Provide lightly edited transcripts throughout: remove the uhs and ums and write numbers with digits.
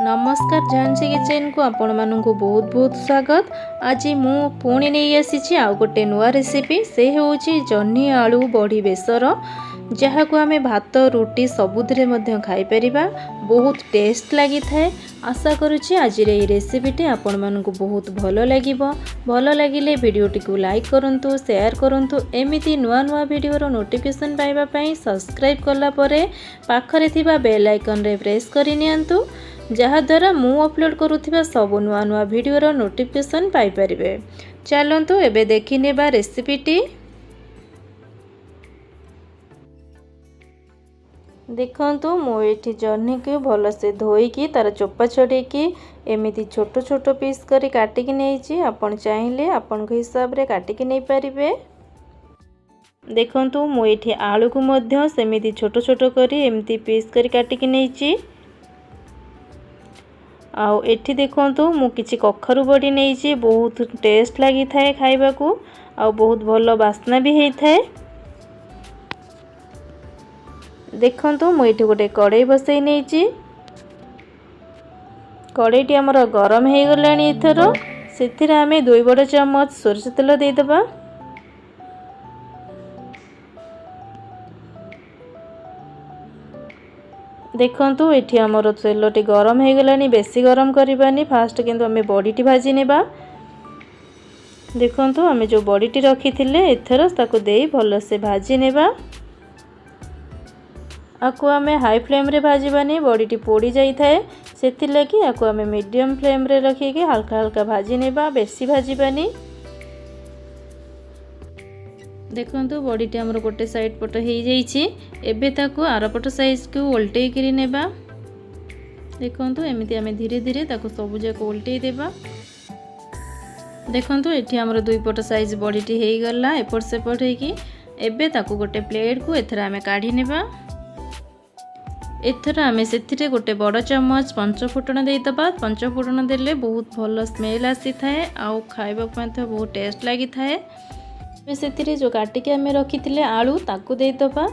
ନମସ୍କାର, ଝାନ୍ସୀ କିଚେନ୍କୁ ଆପଣମାନଙ୍କୁ ବହୁତ ବହୁତ ସ୍ୱାଗତ। ଆଜି ମୁଁ ପୁଣି ନେଇ ଆସିଛି ଆଉ ଗୋଟେ ନୂଆ ରେସିପି। ସେ ହେଉଛି ଜହ୍ନି ଆଳୁ ବଢ଼ି ବେସର, ଯାହାକୁ ଆମେ ଭାତ, ରୁଟି ସବୁଥିରେ ମଧ୍ୟ ଖାଇପାରିବା। ବହୁତ ଟେଷ୍ଟ ଲାଗିଥାଏ। ଆଶା କରୁଛି ଆଜିର ଏହି ରେସିପିଟି ଆପଣମାନଙ୍କୁ ବହୁତ ଭଲ ଲାଗିବ। ଭଲ ଲାଗିଲେ ଭିଡ଼ିଓଟିକୁ ଲାଇକ୍ କରନ୍ତୁ, ସେୟାର କରନ୍ତୁ। ଏମିତି ନୂଆ ନୂଆ ଭିଡ଼ିଓର ନୋଟିଫିକେସନ୍ ପାଇବା ପାଇଁ ସବସ୍କ୍ରାଇବ୍ କଲା ପରେ ପାଖରେ ଥିବା ବେଲ୍ ଆଇକନ୍ରେ ପ୍ରେସ୍ କରିନିଅନ୍ତୁ, ଯାହାଦ୍ୱାରା ମୁଁ ଅପଲୋଡ଼ କରୁଥିବା ସବୁ ନୂଆ ନୂଆ ଭିଡ଼ିଓର ନୋଟିଫିକେସନ୍ ପାଇପାରିବେ। ଚାଲନ୍ତୁ ଏବେ ଦେଖିନେବା ରେସିପିଟି। ଦେଖନ୍ତୁ, ମୁଁ ଏଠି ଜହ୍ନିକୁ ଭଲସେ ଧୋଇକି ତା'ର ଚୋପା ଛଡ଼େଇକି ଏମିତି ଛୋଟ ଛୋଟ ପିସ୍ କରି କାଟିକି ନେଇଛି। ଆପଣ ଚାହିଁଲେ ଆପଣଙ୍କ ହିସାବରେ କାଟିକି ନେଇପାରିବେ। ଦେଖନ୍ତୁ, ମୁଁ ଏଠି ଆଳୁକୁ ମଧ୍ୟ ସେମିତି ଛୋଟ ଛୋଟ କରି ଏମିତି ପିସ୍ କରି କାଟିକି ନେଇଛି। ଆଉ ଏଠି ଦେଖନ୍ତୁ, ମୁଁ କିଛି କଖାରୁ ବଡ଼ି ନେଇଛି। ବହୁତ ଟେଷ୍ଟ ଲାଗିଥାଏ ଖାଇବାକୁ ଆଉ ବହୁତ ଭଲ ବାସ୍ନା ବି ହେଇଥାଏ। ଦେଖନ୍ତୁ, ମୁଁ ଏଠି ଗୋଟେ କଡ଼େଇ ବସେଇ ନେଇଛି। କଡ଼େଇଟି ଆମର ଗରମ ହେଇଗଲାଣି। ଏଥର ସେଥିରେ ଆମେ 2 ବଡ଼ ଚାମଚ ସୋରିଷ ତେଲ ଦେଇଦେବା। ଦେଖନ୍ତୁ, ଏଠି ଆମର ତେଲଟି ଗରମ ହେଇଗଲାଣି। ବେଶୀ ଗରମ କରିବାନି, ଫାଷ୍ଟ କିନ୍ତୁ ଆମେ ବଡ଼ିଟି ଭାଜି ନେବା। ଦେଖନ୍ତୁ, ଆମେ ଯେଉଁ ବଡ଼ିଟି ରଖିଥିଲେ ଏଥର ତାକୁ ଦେଇ ଭଲସେ ଭାଜି ନେବା। ଆକୁ ଆମେ ହାଇ ଫ୍ଲେମ୍ରେ ଭାଜିବାନି, ବଡ଼ିଟି ପୋଡ଼ି ଯାଇଥାଏ। ସେଥିଲାଗି ଆକୁ ଆମେ ମିଡ଼ିୟମ୍ ଫ୍ଲେମ୍ରେ ରଖିକି ହାଲକା ହାଲକା ଭାଜି ନେବା, ବେଶୀ ଭାଜିବାନି। ଦେଖନ୍ତୁ, ବଡ଼ିଟି ଆମର ଗୋଟେ ସାଇଡ଼୍ ପଟ ହେଇଯାଇଛି। ଏବେ ତାକୁ ଆରପଟ ସାଇଜ୍କୁ ଓଲଟେଇକିରି ନେବା। ଦେଖନ୍ତୁ, ଏମିତି ଆମେ ଧୀରେ ଧୀରେ ତାକୁ ସବୁଯାକ ଓଲଟେଇ ଦେବା। ଦେଖନ୍ତୁ, ଏଠି ଆମର ଦୁଇ ପଟ ସାଇଜ୍ ବଡ଼ିଟି ହେଇଗଲା ଏପଟ ସେପଟ ହେଇକି। ଏବେ ତାକୁ ଗୋଟେ ପ୍ଲେଟ୍କୁ ଏଥର ଆମେ କାଢ଼ି ନେବା। ଏଥର ଆମେ ସେଥିରେ ଗୋଟେ ବଡ଼ ଚାମଚ ପଞ୍ଚଫୁଟଣ ଦେଇଦେବା। ପଞ୍ଚଫୁଟଣ ଦେଲେ ବହୁତ ଭଲ ସ୍ମେଲ୍ ଆସିଥାଏ ଆଉ ଖାଇବାକୁ ମଧ୍ୟ ବହୁତ ଟେଷ୍ଟ ଲାଗିଥାଏ। ଏବେ ସେଥିରେ ଯେଉଁ କାଟିକି ଆମେ ରଖିଥିଲେ ଆଳୁ, ତାକୁ ଦେଇଦେବା।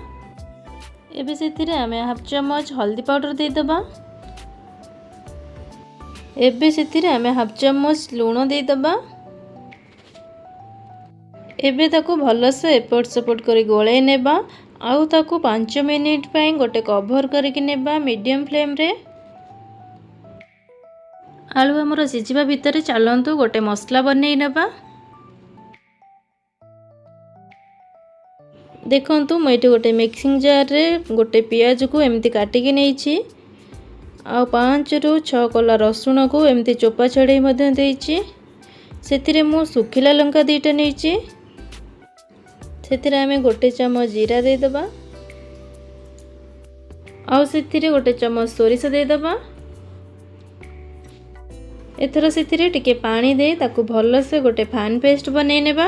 ଏବେ ସେଥିରେ ଆମେ ହାଫ୍ ଚାମଚ ହଳଦୀ ପାଉଡ଼ର ଦେଇଦେବା। ଏବେ ସେଥିରେ ଆମେ ହାଫ୍ ଚାମଚ ଲୁଣ ଦେଇଦେବା। ଏବେ ତାକୁ ଭଲସେ ଏପଟ ସେପଟ କରି ଗୋଳେଇ ନେବା ଆଉ ତାକୁ 5 ମିନିଟ୍ ପାଇଁ ଗୋଟେ କଭର୍ କରିକି ନେବା ମିଡ଼ିୟମ୍ ଫ୍ଲେମ୍ରେ। ଆଳୁ ଆମର ସିଝିବା ଭିତରେ ଚାଲନ୍ତୁ ଗୋଟେ ମସଲା ବନେଇ ନେବା। ଦେଖନ୍ତୁ, ମୁଁ ଏଠି ଗୋଟେ ମିକ୍ସିଂ ଜାର୍ରେ ଗୋଟେ ପିଆଜକୁ ଏମିତି କାଟିକି ନେଇଛି ଆଉ 5ରୁ 6 କଲା ରସୁଣକୁ ଏମିତି ଚୋପା ଛଡ଼େଇ ମଧ୍ୟ ଦେଇଛି। ସେଥିରେ ମୁଁ ଶୁଖିଲା ଲଙ୍କା 2ଟା ନେଇଛି। ସେଥିରେ ଆମେ ଗୋଟେ ଚାମଚ ଜିରା ଦେଇଦେବା ଆଉ ସେଥିରେ ଗୋଟେ ଚାମଚ ସୋରିଷ ଦେଇଦେବା। ଏଥର ସେଥିରେ ଟିକେ ପାଣି ଦେଇ ତାକୁ ଭଲସେ ଗୋଟେ ଫାଇନ୍ ପେଷ୍ଟ ବନେଇ ନେବା।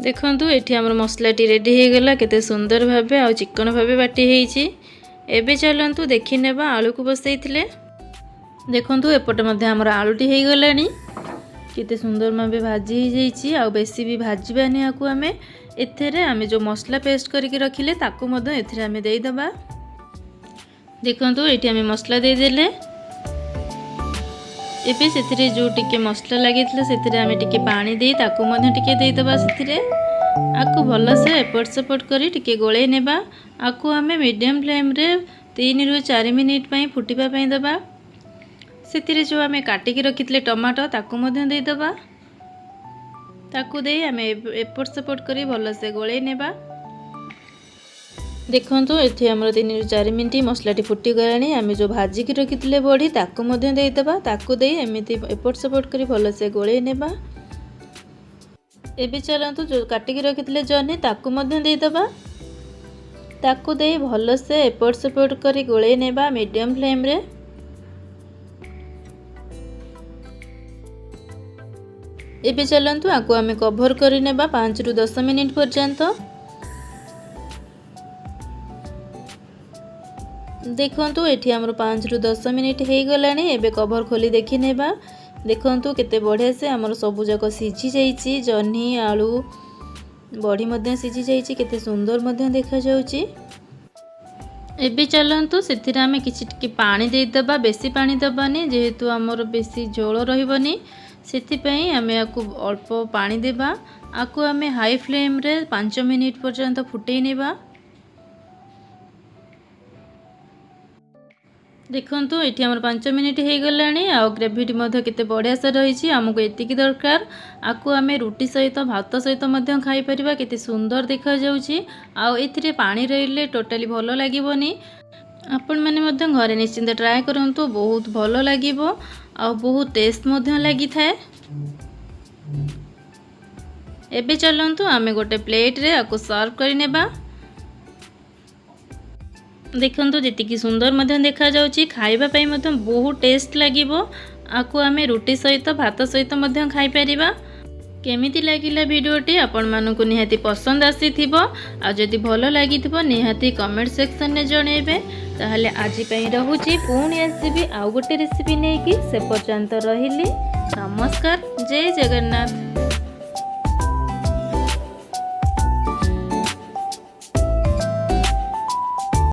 ଦେଖନ୍ତୁ, ଏଠି ଆମର ମସଲାଟି ରେଡ଼ି ହେଇଗଲା। କେତେ ସୁନ୍ଦର ଭାବେ ଆଉ ଚିକ୍କଣ ଭାବେ ବାଟି ହେଇଛି। ଏବେ ଚାଲନ୍ତୁ ଦେଖିନେବା ଆଳୁକୁ ବସେଇଥିଲେ। ଦେଖନ୍ତୁ, ଏପଟେ ମଧ୍ୟ ଆମର ଆଳୁଟି ହେଇଗଲାଣି। କେତେ ସୁନ୍ଦର ଭାବେ ଭାଜି ହେଇଯାଇଛି। ଆଉ ବେଶୀ ବି ଭାଜିବାନି ଆକୁ ଆମେ। ଏଥିରେ ଆମେ ଯେଉଁ ମସଲା ପେଷ୍ଟ କରିକି ରଖିଲେ, ତାକୁ ମଧ୍ୟ ଏଥିରେ ଆମେ ଦେଇଦେବା। ଦେଖନ୍ତୁ, ଏଠି ଆମେ ମସଲା ଦେଇଦେଲେ। ଏବେ ସେଥିରେ ଯେଉଁ ଟିକେ ମସଲା ଲାଗିଥିଲା, ସେଥିରେ ଆମେ ଟିକେ ପାଣି ଦେଇ ତାକୁ ମଧ୍ୟ ଟିକେ ଦେଇଦେବା ସେଥିରେ। ଆକୁ ଭଲସେ ଏପଟ ସେପଟ କରି ଟିକେ ଗୋଳେଇ ନେବା। ଆକୁ ଆମେ ମିଡ଼ିୟମ୍ ଫ୍ଲେମ୍ରେ 3ରୁ 4 ମିନିଟ୍ ପାଇଁ ଫୁଟିବା ପାଇଁ ଦେବା। ସେଥିରେ ଯେଉଁ ଆମେ କାଟିକି ରଖିଥିଲେ ଟମାଟୋ, ତାକୁ ମଧ୍ୟ ଦେଇଦେବା। ତାକୁ ଦେଇ ଆମେ ଏପଟ ସେପଟ କରି ଭଲସେ ଗୋଳେଇ ନେବା। ଦେଖନ୍ତୁ, ଏଠି ଆମର 3ରୁ 4 ମିନିଟ୍ ମସଲାଟି ଫୁଟିଗଲାଣି। ଆମେ ଯେଉଁ ଭାଜିକି ରଖିଥିଲେ ବଢ଼ି, ତାକୁ ମଧ୍ୟ ଦେଇଦେବା। ତାକୁ ଦେଇ ଏମିତି ଏପଟ ସେପଟ କରି ଭଲସେ ଗୋଳେଇ ନେବା। ଏବେ ଚାଲନ୍ତୁ ଯେଉଁ କାଟିକି ରଖିଥିଲେ ଜହ୍ନି, ତାକୁ ମଧ୍ୟ ଦେଇଦେବା। ତାକୁ ଦେଇ ଭଲସେ ଏପଟ ସେପଟ କରି ଗୋଳେଇ ନେବା ମିଡ଼ିୟମ୍ ଫ୍ଲେମ୍ରେ। ଏବେ ଚାଲନ୍ତୁ ଆକୁ ଆମେ କଭର୍ କରିନେବା 5ରୁ 10 ମିନିଟ୍ ପର୍ଯ୍ୟନ୍ତ। ଦେଖନ୍ତୁ, ଏଠି ଆମର 5ରୁ 10 ମିନିଟ୍ ହେଇଗଲାଣି। ଏବେ କଭର୍ ଖୋଲି ଦେଖିନେବା। ଦେଖନ୍ତୁ, କେତେ ବଢ଼ିଆ ସେ ଆମର ସବୁଯାକ ସିଝି ଯାଇଛି, ଜହ୍ନି, ଆଳୁ। ବଢ଼ି ମଧ୍ୟ ସିଝି ଯାଇଛି, କେତେ ସୁନ୍ଦର ମଧ୍ୟ ଦେଖାଯାଉଛି। ଏବେ ଚାଲନ୍ତୁ ସେଥିରେ ଆମେ କିଛି ଟିକେ ପାଣି ଦେଇଦେବା। ବେଶୀ ପାଣି ଦେବାନି, ଯେହେତୁ ଆମର ବେଶୀ ଝୋଳ ରହିବନି, ସେଥିପାଇଁ ଆମେ ୟାକୁ ଅଳ୍ପ ପାଣି ଦେବା। ଆକୁ ଆମେ ହାଇ ଫ୍ଲେମ୍ରେ 5 ମିନିଟ୍ ପର୍ଯ୍ୟନ୍ତ ଫୁଟେଇ ନେବା। ଦେଖନ୍ତୁ, ଏଠି ଆମର 5 ମିନିଟ୍ ହେଇଗଲାଣି ଆଉ ଗ୍ରେଭିଟି ମଧ୍ୟ କେତେ ବଢ଼ିଆ ସେ ରହିଛି। ଆମକୁ ଏତିକି ଦରକାର। ଆକୁ ଆମେ ରୁଟି ସହିତ, ଭାତ ସହିତ ମଧ୍ୟ ଖାଇପାରିବା। କେତେ ସୁନ୍ଦର ଦେଖାଯାଉଛି, ଆଉ ଏଥିରେ ପାଣି ରହିଲେ ଟୋଟାଲି ଭଲ ଲାଗିବନି। ଆପଣମାନେ ମଧ୍ୟ ଘରେ ନିଶ୍ଚିନ୍ତ ଟ୍ରାଏ କରନ୍ତୁ, ବହୁତ ଭଲ ଲାଗିବ ଆଉ ବହୁତ ଟେଷ୍ଟ ମଧ୍ୟ ଲାଗିଥାଏ। ଏବେ ଚାଲନ୍ତୁ ଆମେ ଗୋଟେ ପ୍ଲେଟ୍ରେ ଆକୁ ସର୍ଭ କରିନେବା। ଦେଖନ୍ତୁ, ଯେତିକି ସୁନ୍ଦର ମଧ୍ୟ ଦେଖାଯାଉଛି, ଖାଇବା ପାଇଁ ମଧ୍ୟ ବହୁତ ଟେଷ୍ଟ ଲାଗିବ। ଆକୁ ଆମେ ରୁଟି ସହିତ, ଭାତ ସହିତ ମଧ୍ୟ ଖାଇପାରିବା। କେମିତି ଲାଗିଲା ଭିଡ଼ିଓଟି? ଆପଣମାନଙ୍କୁ ନିହାତି ପସନ୍ଦ ଆସିଥିବ, ଆଉ ଯଦି ଭଲ ଲାଗିଥିବ ନିହାତି କମେଣ୍ଟ ସେକ୍ସନରେ ଜଣାଇବେ। ତାହେଲେ ଆଜି ପାଇଁ ରହୁଛି, ପୁଣି ଆସିବି ଆଉ ଗୋଟେ ରେସିପି ନେଇକି। ସେ ପର୍ଯ୍ୟନ୍ତ ରହିଲି, ନମସ୍କାର, ଜୟ ଜଗନ୍ନାଥ।